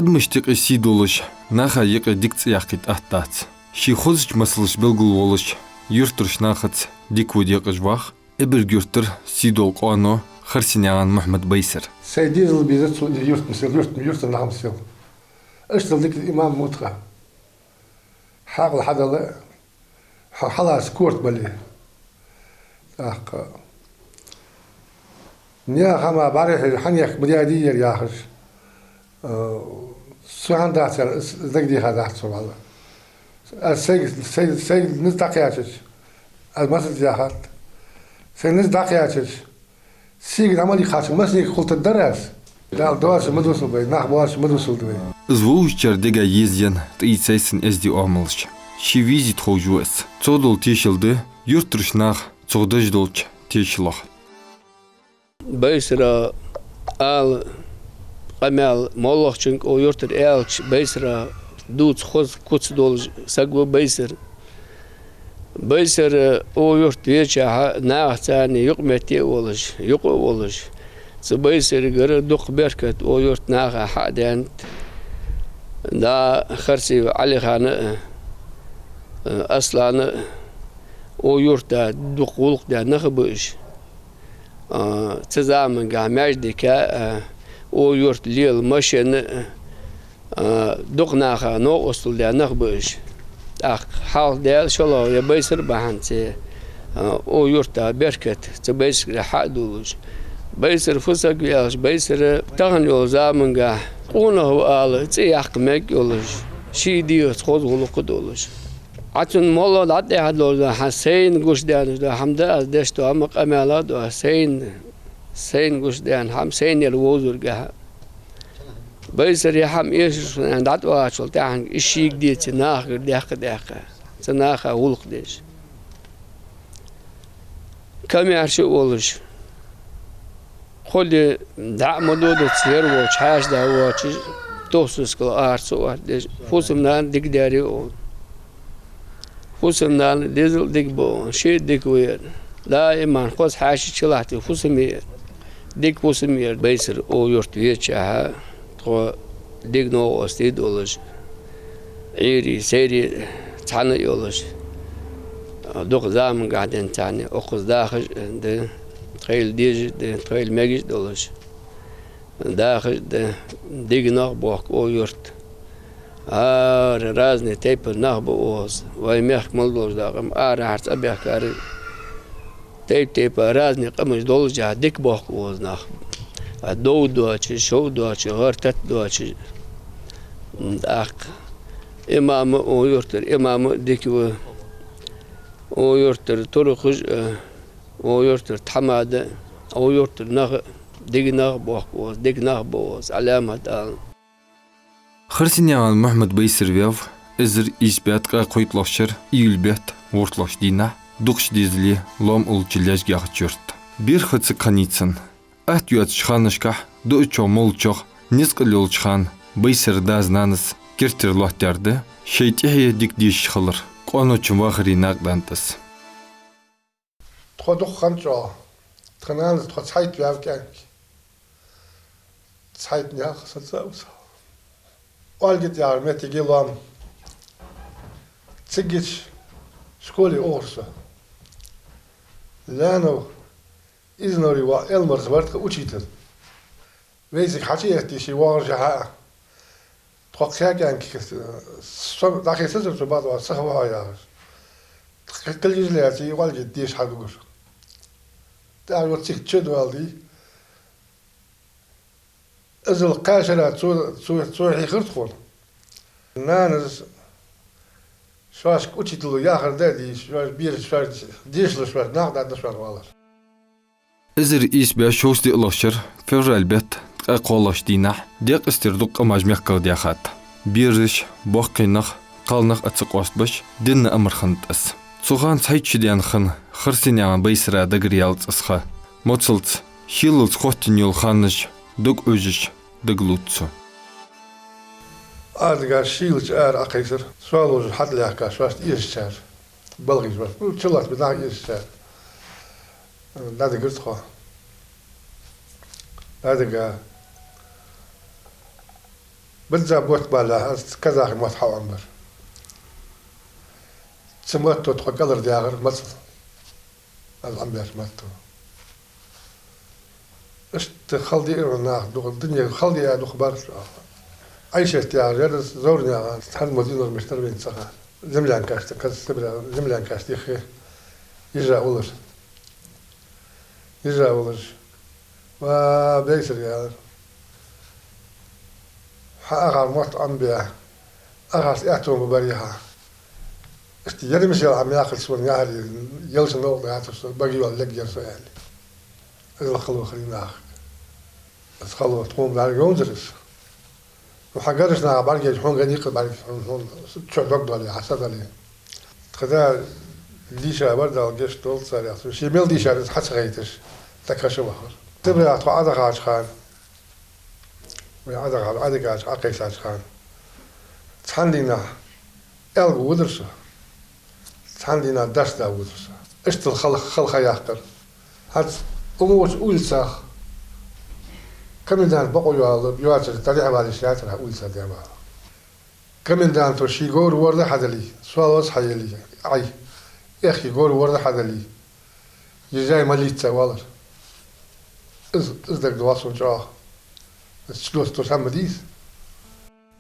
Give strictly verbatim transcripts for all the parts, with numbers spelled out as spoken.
Адамашта юкъе сий долаш, наха юкъе дика цӀи яккхийта атта дац. Ший хозача масалаца белгалволаш, юртарча нахаца дика ва декъаш вах Эбарг-Юртара сийдола къоано Харсенаькъан Мухьмад-Байсар. Сай дезал беза цу юрта масал, юрта, юртара нах масал. Иштта дика имам ва тха. Хьаькъал хьадала, хьо хьалаца корта бале. ТӀаккха наьха хӀама бӀарахьежа, хьанехк ма даьдий ер яхаш, э, со хӀана дацар, из дагадеха дац со валла. Аз сайга, сай, сай низ дӀакхаьчача, аз масал яхад. Сай низ дӀакхаьчача, сийга дӀа ма лийхача, массанега хултаргдар аз. Дала доаржа ма дусалба вай, нах боаржа ма дусалда вай. Из вовзачар дега езаенна ткъаь цхьа сай санна эздий оамалаш. Ший везийта ховш ва из. Цох дола тешал да юртарча наха цох деш долча тешалах. Байсара ала къамаьл моллагӀчунга укх юртара аьлча, Байсара дувца хоза куц долаш саг ва Байсар. Байсар укх юрта веча хьа нахаца цхьана юкъаметте а волаш, юкъа а волаш. Цу Байсаргара дукха беркат укх юрта наха хьа а даьннад. Да Харсиев Ӏалихана а, Аслана а укх юрта дукха гӀулакх даь нах ба уж. А, цу заманга маьждига а, укх юрта лела машена а, а, дукха наха новкъостал даь нах ба уж. ТӀаккха хьалха даьла шоллагӀа я Байсар бахьан цу, а, укх юрта беркат цу Байсаргара хьа а дуллаш. Байсар фу саг ва аьлча, Байсар тахан йолча заманга къонах ва ала цӀи яккха мегаргйолаш, ший дегӀаца хоза гӀулакх долаш. Ӏа цунна моллагӀа дӀатӀехьа долаш да, хьа сайна гуш даьннаш да, хӀама да аз деш да, амма къамаьла да, сайна, сайна гуш даьнна хӀама, сайнера вовзаргахьа. Байсар я хӀама эшаш хинна дӀатӀавахачул тӀехьагӀа, из шийга деце, нахагара даьккха-даьккха, цу наха гӀулакх деш. Камаьрша а волаш, кхо ди дӀа а ма додац, ер волча хьаьша да воацаш, тохсускал арца а оттадеш, фусам-нана дика даьр а оал. Фусам-нана дезал дика ба оал, ше а дика ва ер. Даиман хоза хьаьший чулахьте фусам я ер. Дика фусам я ер. Байсар укх юрта веча хьа, тхо дика новкъостий долаш, Ӏуйре, сайре цхьана а йолаш, дукха замангахьа денз цхьана укхаза дахаш а да, тхоайла дезаш а да, тхоайла мегаш а долаш, дахаш а да, дика нах ба укх юрта. ХӀара разный тайпара нах ба укхаза, вай мехка мел долаш да къам, арахьара цӀабаьхкар. Тайп-тайпара разный къамаш долаш а, дика ба укхаза нах. А дов доацаш, шов доацаш, гӀар-тата доацаш. ТӀаккха имам а, укх юртара имам а дика ва. Укх юртара туркхаш а, укх юртара тхьамада а, укх юртара нах а, дика нах ба укхаза, дика нах ба укхаза, Ӏаламат ала. Харсенаькъан Мухьмад-Байсар ваьв эзар ийс бӀаь ткъаь кхойтталагӀча шера июль бетта ворхӀлагӀча дийнахьа, дукхача дезале Лом уллача Лаьжга яхача юрта. Берхаца кханийцан, атта йоацача ханашкахь, дуачох, моллачох, низ къа лелача хана Байсара дас-нанас кертера лоаттадаьр да шоай тӀехье дика дешаш хилар, къоаночун вахаре накъадаьннад из. Тхо дукха хинна чӀоагӀа. Тха нанас тхо цхьайтта ваьв кӀаьнк. Цхьайтта наькъа саца а ва со. Ӏолгит яхача моттиге Лом. Цигача школе ухар со. Лаьнов Изноврий воӀ Элмарс вар тха учитель. Вайцига хьачуэтте ше воагӀаш хьа а. Тхо кхаь кӀаьнк, со дӀахецар цо, бакъда, ца ховра яхаш. Кхы-, кхы лижа лаьций, Ӏолгит деша хьадугар. ТӀаккха йоах цига чу доаладий. Иззал кхаь шера цо, цо, цо хьийхар тхона. Нанас шоашка учитело яхар да а дийша, шоаш бераш, шоаш дешалаш, шоаш накъадаргда шоана оалар. Эзар ийс бӀаь шовзткъеи диълагӀча шера февраль бетта ткъаь кхоалагӀча дийнахьа декъаза тӀара дукха къамаш мехках даьхад. Бераш, боккхий нах, кхалнах а ца къоастабеш, денна амар хиннад из. Цу хана цхьайтта шу даьнна хинна Харсенаькъан Байсара дагара яьлар из ха. Моцалца, шийлалца хоттаденна йола ханаш дог Ӏуйжаш дагалувц цо. Ӏадига шийлача ара Ӏокхайсар, соалужаш хьатӀалаьхкар шоашта эшачар. Балхаш бац. Ну, чулоацаш нах эшачар. ДӀадигар тхо. ДӀадига. Бизза мотт балалехь, аз казахий мотт хьаӀомабир. Цу матто тхо кӀалхардахар моцал, аз Ӏомабеш матто. Иштта хала диъар нах дукха, дунен хала диа дукха бар. Ӏайшат яхаш яр из, Зовранаькъан Хьажмудинов миштар вийна цаха. Землянкаш тӀа, каз-, землянкаш тӀа ихе, йижа уллаш. Йижа уллаш: «Ва, Байсар, — аьлар, — хьа ахар мотт Ӏомабе, ахарца аьттув ма барий хьа. Иштта ер мисел Ӏомаяьккхача сона яхьари, ялсмала новкъа яцар со, бага йоалла лергьяр со», — аьле. Из хало хилар нахага. Из хало тхона бӀаргагонзар из. Ну, хьа гаргарча наха бӀаргаяйча, хьона ган йикъа бӀарга, хьона, хьона чо дог дале, хьа са дале. Тха да дийша вар, Дала гешт долда царех. Ший мел дийшар из хьа ца хайташ, тӀаккха ша вахар. Сибрех тхо Ӏодахача хана, вай Ӏодахар, Ӏодигача, Ӏокхайсача хана, цхьан дийнахьа аьлга водар со, цхьан дийнахьа дас да водар со. Иштта хала, хала ха яьккхар. ХӀанз умоча улицах комендант бокъо йоалла, йоацар, тӀадехьа валийш яцар хьа улица дӀавала. Коменданто ший говр ворда хьадале, соал ваз хьаеле, Ӏай, эххий говр ворда хьадале, езай молиться валар. Из, из дагадоагӀа сона чӀоагӀа. Из чудоста сам ма дий из.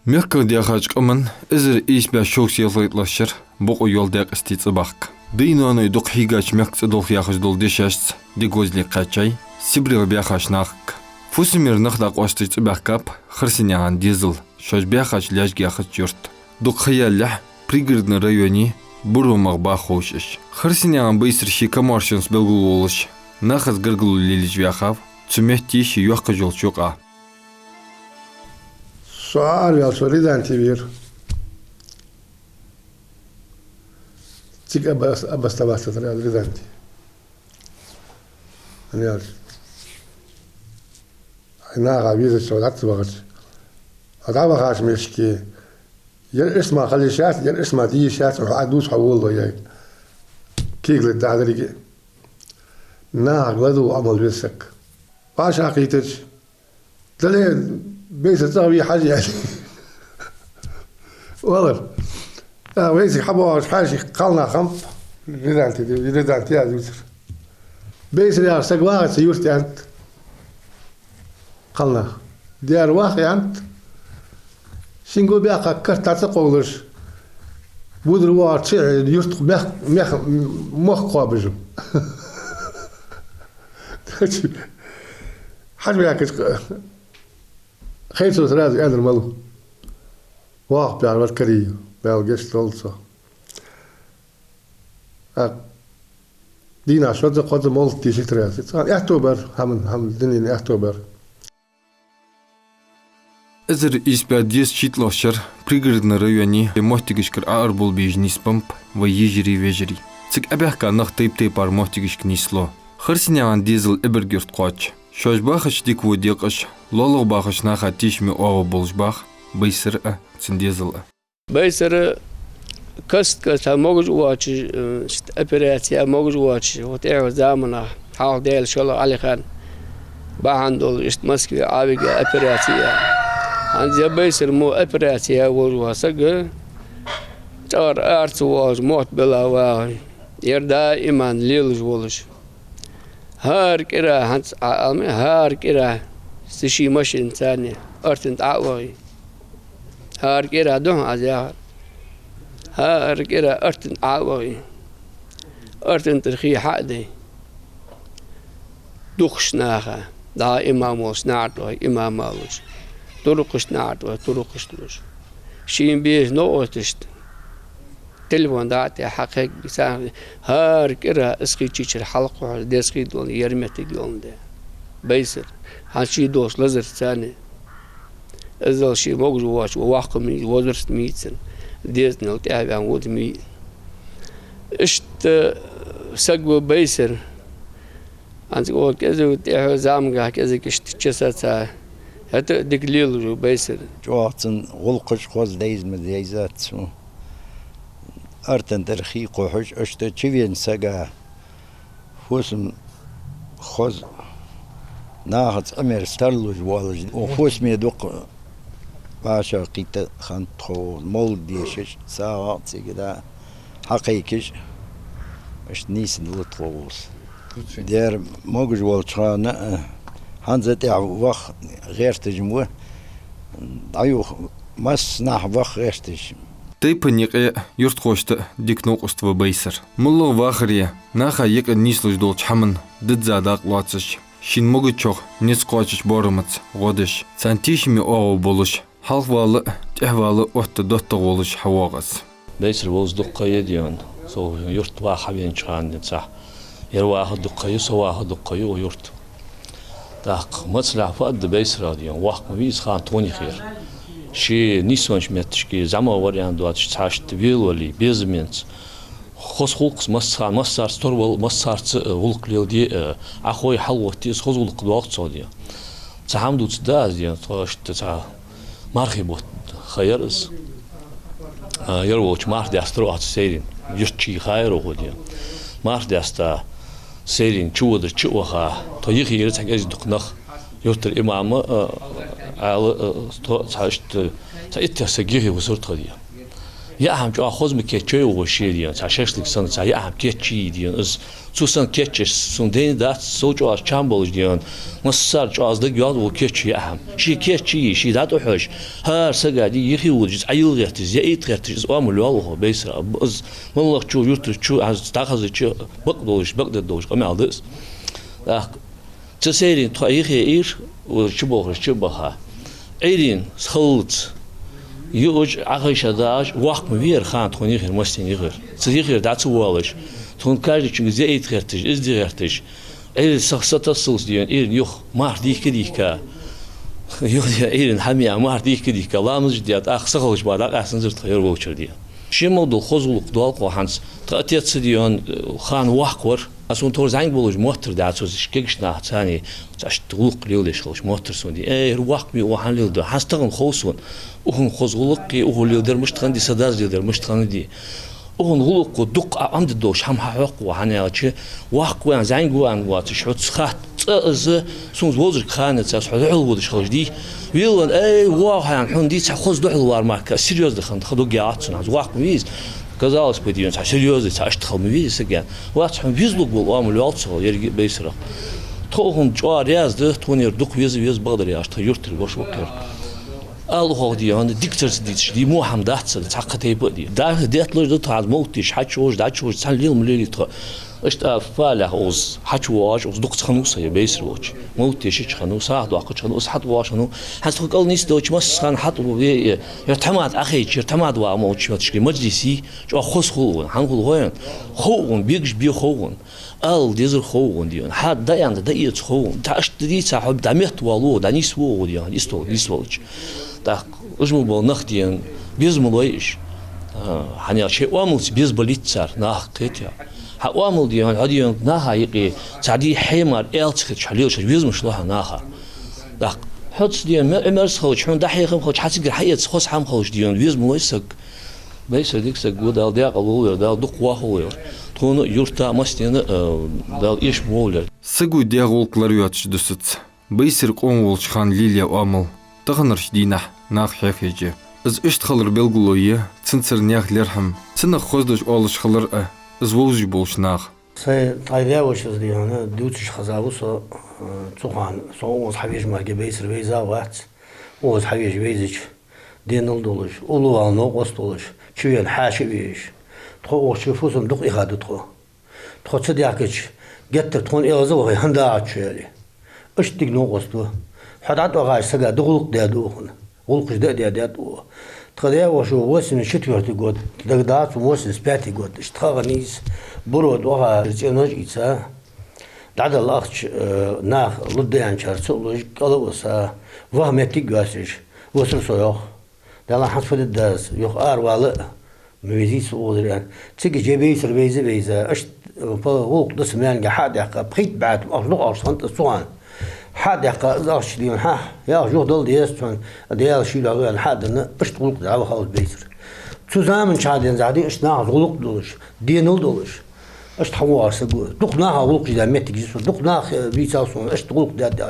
Мехках даьхача къаман эзар ийс бӀаь шовзткъеи ялхайттлагӀча шера бокъо йола даькъасте цӀабахка. Даьй-ноаной дукха хьийгача мехка цӀадолх яхаш дола дешашца дегозле кхаьчай Сибрех баьхача нахага. Фусамера нах дӀакъоасташ цӀабаьхкаб Харсанаькъан Дезал, шоаш баьхача лаьжга яхача юрта. Дукха ха яьллехь, Пригородни районе Буро мах баха ховш уж. Харсанаькъан Байсар ший комаьршонца белгалволаш, нахаца гаргало лелаеш ваьхав цу метте ший йоккхаш йолча юкъа. Со Ӏо араваьлча, со Рязаньте вера. Цига обос-, обосноваться дар аз Рязаньте. ХӀана аьлча, хьай наха везача, хьо дӀа ца вахача, хьо дӀавахача метте, ер иштта мара хила йиш яц, ер иштта мара де йиш яц, хьо Ӏодувца, хьо волалу яй. Кегалургда деррига. Нахага ладувгӀа Ӏамал веза саг. ВӀашагӀкхийтача, дале, Байсар, цӀагӀа ве хьажа, аьле. Валар. А, Байсар хьабоагӀаш хьаьший кхалнах хиннаб, Рязаньте, Рязаньте аз вицар. Байсар яхаш саг вагӀа цу юрта, аьннад кхалнаха. Дера вах, аьннад. Шийга баьккха карт дӀа ца кховлаш, вудар воагӀар чу а, юрта мех-, мех-, мохк кхоабаш. Хьажа ваьккхача, хайцо сразу аьннар малав. Воккха пхьар вар Кариев, Дала гешт долда цох. А, дийнахьа шозза-кхозза молат дийшийтар аз. Цхьан аьттув бар, хӀама, хӀама дунен аьттув бар. Эзар ийс бӀаь дезткъеи шийтталагӀча шера Пригородни районе моттигашкара Ӏоарабовла безаш нийсбеннаб вай йижарий, вежарий. Цига Ӏобаьхка нах тайп-тайпара моттигашка нийслу. Харсанаькъан Дезала Эбарг-Юрта кхоач. Шоаш бахача дика во декъаш, лоалахь бахача наха тешаме оагӀув болаш бах Байсар а, цун дезал а. Байсар каст-каста могаш воацаш, э, шт операци могаш воацаш, вот тӀехьа заманахь, хьалха Даьла шоллагӀа Ӏалихан бахьан долаш, иштта Москве Ӏовига операци. ХӀанз ер Байсар мо операци волаш вола саг, цӀагӀара ара ца воалаш, мотт бела вагӀа, ер даиман лелаш волаш. ХӀара кӀира хӀанз Ӏа алме, хӀара кӀира са ший машинаца Артан тӀа а вахе. ХӀара кӀира духьа аз яхар. ХӀара кӀира Артан тӀа а вахе. Артан тӀара хий хьа а дайе. Дукхача наха, дӀа имам волча наӀарга вахе, имам а луш. Туркхашта наӀарга вахе, туркхаш луш. Шийна безача новкъосташта телефон дӀа а тӀа хьакхайкаде, царна хӀара кӀира, из хий чу чура хьалкхухьаш, деза хий долаш, ер моттиг йолаш да. Байсар, хӀанз ший долча лазарца. Иззал ше могаш воацаш ва, воккха ма вий, возраст ма йий цун, дезалал тӀехьаваьнна вода ма вий. Иштта саг ва Байсар. ХӀанз оаха кӀезига тӀехьа замангахь кӀезига иштта чесаца, хӀаьта а дика лелаш ва Байсар. ЧӀоагӀа цун гӀулакхаш хоза дайза ма дайзац цо. Артан тӀара хий кхухьаш, иштта чувена сага фусам хоза, нахаца Ӏимерза тарлуш воалаш, фусаме дукха Баша кхийтта хиннад тхо, молла дешаш, сагӀа цига да хьакхайкаш, иштта нийсденна тхо гӀулакх. Дера могаш волча хана, а, хӀанз тӀехьа ваха гӀерташ ма вий, дӀаюха массанахьа ваха гӀерташ. Тайпан юкъе юртхошта дика новкъост ва Байсара. МоллагӀа вахаре, наха юкъе нийслуш долча хӀаман дизза дакъа лоацаш, шийна могачох низ кхоачача боарамаца гӀо деш, царна тешаме оагӀув болаш, хьалхавала а, тӀехьавала а оттаде доттагӀа волаш хьавоагӀа из. Байсара вовзаш дукха ха я, дий хьона, со юрта ваха хьавенача хана денз цхьа. Ер ваха дукха ха я, со ваха дукха ха я укх юрта. ТӀаккха мацалахь фу аргда Байсарах, дий хьона, воккха ма вий из хана тхона юхера. Ший нийсонча метташка зӀамагӀа вар аьнна доацаш цхьа иштта велавале, безаменца. Хоза гӀулакх из массахана, массарца торвала, массарца, э, гӀулакх леладе, э, Ӏохайе, хьалгӀотте, из хоза гӀулакх доагӀа цох, дий хьона. Цхьа хӀама дувцаргда аз, дий хьона, тхо иштта цхьа мархий бутт ха яр из. А, ер волча марха даьстар оаха цу сайрийна. Юрта чу яхар укхо, дий хьона. Марха даьста, сайрийна чуводар чу а ваха, тхо юхе яр цхьа кӀезига-дукха нах. Юртара имам а, а, Ӏаьла, а, тхо цхьа иштта, цхьа иттех саг юхе висар тхо, дий хьона. Яа хӀама чӀоагӀа хоза ма кийчъяй укхо ше, дий хьона, цхьа шашлык санна, цхьа яа хӀама кийчъяй, дий хьона, из. Цу санна кийчъеш сона дайна дац, сов чӀоагӀа чам болаш, дий хьона. Массане чӀоагӀа из дагайоагӀа укхо кийчъяь яа хӀама. Ше кийчъяй, ше дӀатӀахьош, хӀара сага, дий, юхе водаш, из Ӏойилла гӀерташ, из яйта гӀерташ, из оамал йоал укхо Байсара. Из моллагӀчо, юртарчо, хӀанз дӀахазача бакъ долаш, бакъдерг долаш къамаьл да из. ТӀаккха цу сайрийна тхо юхе ир, укхаза чубохаш чу а баха. Ӏуйрийна халлаца юаш, Ӏохайша дагӀаш, воккха ма вий ер хана тхона юхера, массанена юхера. Цу юхера дӀа ца воалаш, тхона каждачунга из яйта гӀерташ, из де гӀерташ. Ӏуйре са, са тассалца, дий хьона, Ӏуйрийна юха марха дийхка-дийхка. Юха, дий хьона, Ӏуйрийна хӀама яь марха дийхка-дийхка, ламаз а даь, тӀаккха сахилча бакъда дӀакъаьстанзар тхо ер волчара, дий хьона. Ший ма долла хоза гӀулакх доал укхо хӀанз. Тха отец, дий хьона, хана воккха вар. Аз цунна тховра зӀамига волаш моттар дац, цу кагийча нахаца цхьа иштта гӀулакх леладеш хилча моттар сона, дий. Э, ер воккха ма вий, укхо хӀана леладу? ХӀанз тахан хов сона. Укхун хоза гӀулакх, укхо леладер мишта хиннад, са дас леладер мишта хиннад. Укхун гӀулакх дукха Ӏомаде долаш хӀама хьахьокх укхо, хӀана аьлча, воккха ва аьнна, зӀамига ва аьнна воацаш, хьоца хатта цӀа из, сона из вовзарга ханнацар, хьо духьал водаш хилча, дий. Велавенна, эй, воагӀа хьона, хьона, дий, цхьа хоза духьалвар мара, серьёзно хинна ха дуг яц цунна, хӀанз воккха ма вий из. Казалось бы, дий хьона, цхьа серьёзный, цхьа иштта хила ма везий саг, аьнна. Вац, хьона везалургвола оамал йоал цох, еррига а Байсарах. Тхо укхунна чӀоагӀа раьза да, тхона ер дукха веза, веза бакъдар яхаш, тха юртара воша ва-кх ер. Ала укхох, дий хьона, дикацар ца дувцаш, дий, во хӀама дац цар, цхьаккха тайпа а, дий. Дала детталуш да тхо хӀанз мовлат деш, хьачувоагӀаш, дӀачувоагӀаш, цхьана лела ма лелий тхо. Иштта фалех укхаза хьачувоагӀаш, укхаза дукха ца хиннав со, ер Байсара волча. Мовлат дешача хиннав, сагӀа доаккхача хиннав, из хьатӀавоагӀаш хиннав. ХӀанз тхо кӀал нийсденнача массахана хьатӀавоагӀа, ер тхьамада Ӏохайча, ер тхьамада ваха молча метташка, маджлисе, чӀоагӀа хоза хул укхунна, хӀана хул хой хьона? Хов укхунна, бегаш бе хов укхунна. Ала дезар хов укхунна, дий хьона. Хьа дӀаэнна дӀаэца хов укхунна. Тха иштта дийца хьо дӀа метта воалл укхо, дӀанийсву укхо, дий хьона, истол нийсвелча. ТӀаккха уж ма бола нах, дий хьона, беза ма лой уж. А, хӀана аьлча шоай оамалца безабалийт цар, наха кхетий хьо. Хьа оамал, дий хьона, хьо, дий хьона, наха юкъе цхьа, дий, хьемар аьла ца хеташ хьо лелаш, везамаш лой хьа наха. ТӀаккха хьоца, дий хьона, ме-, Ӏумарца хилча, хьона дӀахьехам хилча, хьа цигара хьаэца хоза хӀама хилча, дий хьона, веза ма лой саг. Байсара дика саг ва, Дала даькъала волва ер, Дала дукха воахаволва ер. Тхона, юрта, массанена, э, Дала эшам болва ер. Саго даь гӀулакх ларйоацаш дусац Байсара къона волча хана лелаяь оамал таханарча дийнахьа наха хьехаеш я. Из иштта хилара белгало я цунцара наьха лерхӀам, цунах хоздеш оалаш хилар а, из вовзаш болча наха. Сай тхоай даь-вешас, дий хьона, дувцаш хеза ва со, э, цу хана, со укхаза хьавеш мара Байсара вайза а вац, укхаза хьавеш вайзача, денал долаш, уллув вала новкъост волаш, чувена хьаьша а веш. Тхо укхаза чу фусам дукха ихаду тхо. Тхо ца даьхкача, геттара тхона эгӀаза вахе, хӀана дагӀац шо, аьле. Иштта дика новкъост ва. Хьо дӀатӀавахача сага дукха гӀулакх даьду укхунна. ГӀулакхаш да а даьд укхо. Тха даь-воша восемьдесят четвёртый год, дагадоагӀац, восемьдесят пятый год, иштта тха а нийса, буро тӀа ваха, цӀенош а ийца, дӀадала ахча, э, наха лургда аьнначар ца луш, кӀал а виса, ваха моттиг а йоацаш, висар со, йоах. Далла хьан фу де деза, йоах, аравала а ма везий со укхазара, аьнна. Цига же Байсара вайза а вайза, иштта, э, пхи гӀулакх да са маьлга хьа а даьккха, пхийтта бӀаь тӀа ахча дукха ахча хиннад цу хана. Хьа а даьккха, из ахча, дий хьона, хьа, яхаш, юха дала деза цунна, Даьла шийла гӀо аьнна, хьа а денна, иштта гӀулакх дӀавахав из Байсара. Цу заман чу денз, дий, иштта нахаца гӀулакх долаш, денал долаш, иштта хьавоагӀаш саг ва. Дукха наха гӀулакхаш даь моттиг я сона, дукха наха, э, вийцав сона, иштта гӀулакх даьд, дий.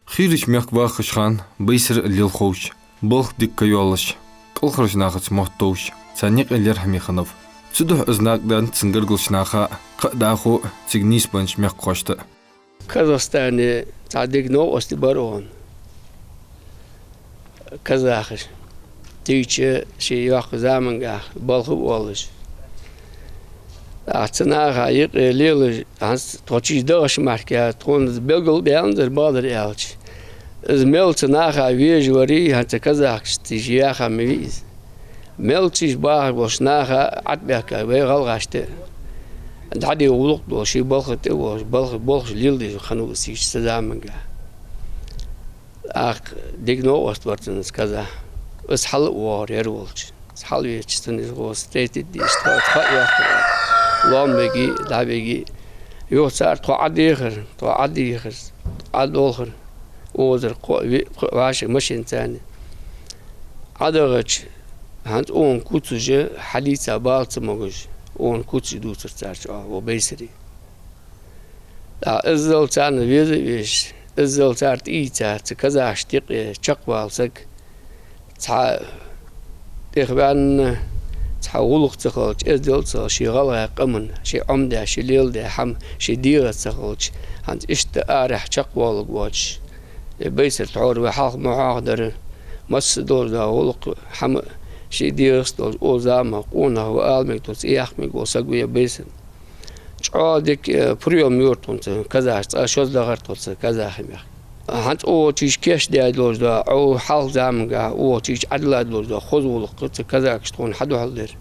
Хийрача мехка вахача хана Байсара а лелховш, Балха дика йоаллаш, кӀалхарча нахаца мотт товш, царна юкъе лерхӀаме хиннав. Цудухьа из накъадаьннад цун гаргарча наха, кхы а дӀахо цига нийсбеннача мехкахошта. Казахстане цхьа дика новкъост бар оаха. Казахаш. Тига ший йоккха заманга балха а волаш. ТӀаккха цу наха юкъе лелаш, хӀанз тхо чу дагӀаш мара, тхона белгалдаьннадар бакъдар аьлча. Из мел цу наха везаш вар, хӀанз цу казахашта тиша яха ма вий из. Мел чу бахаш болча наха Ӏадбаьхка вай гӀалгӀашта. ДӀаде гӀулакх долаш, ший балха тӀа волаш, балха болхаш леладеш хиннав из тиша цу заманга. ТӀаккха дика новкъост бар цунна из казах. Из хьал а воагӀар ер волча. Из хьал веача цунна из гӀо встретить деш, тхо, тхо а йоахкар. Лоам беги, дӀабеги. Юха цар тхо Ӏодехар, тхо Ӏодехар, Ӏодолхар. Озар кхо а ви-, кхо а вӀаши машинца. ДӀадахача, хӀанз укхун куцаш хьадийца бала ца могаш, укхун куцаш дувцар цар чӀоагӀа, укх Байсаре. ТӀаккха иззал царна веза а везаш, иззал цар тӀаийца, цу казахашта юкъе чакхвала саг, цхьа тӀехваьнна, цхьа гӀулакх ца хилча, эздел ца хилча, ший гӀалгӀай къаман, ший Ӏомадаь, ший леладаь хӀама, ший дегӀаца ца хилча, хӀанз иштта арахьа чакхвоаларгвоацаш. Е Байсар тхьовра вай хьалха ма хьоахадар, массадолаш да гӀулакх, хӀама, ший дегӀаца долаш, укх заман къонах ва ала мегаргдола, цӀи яккха мегаргвола саг ва е Байсар. ЧӀоагӀа дика, э, приём йора тхона цу казахашта, цкъа шозлагӀа тхо цу казахий мехка. ХӀанз укхаза чу кийчдаь долаш да, укх хьалха заманга укхаза чу Ӏадиллад долаш да хоза гӀулакх цу казахаша тхона хьадухьал дир.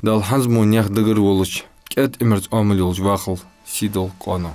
Дала хӀанз мо наьха дагара волаш, кӀаьда имарца Ӏамал йолаш вахалва сийдолча къоано.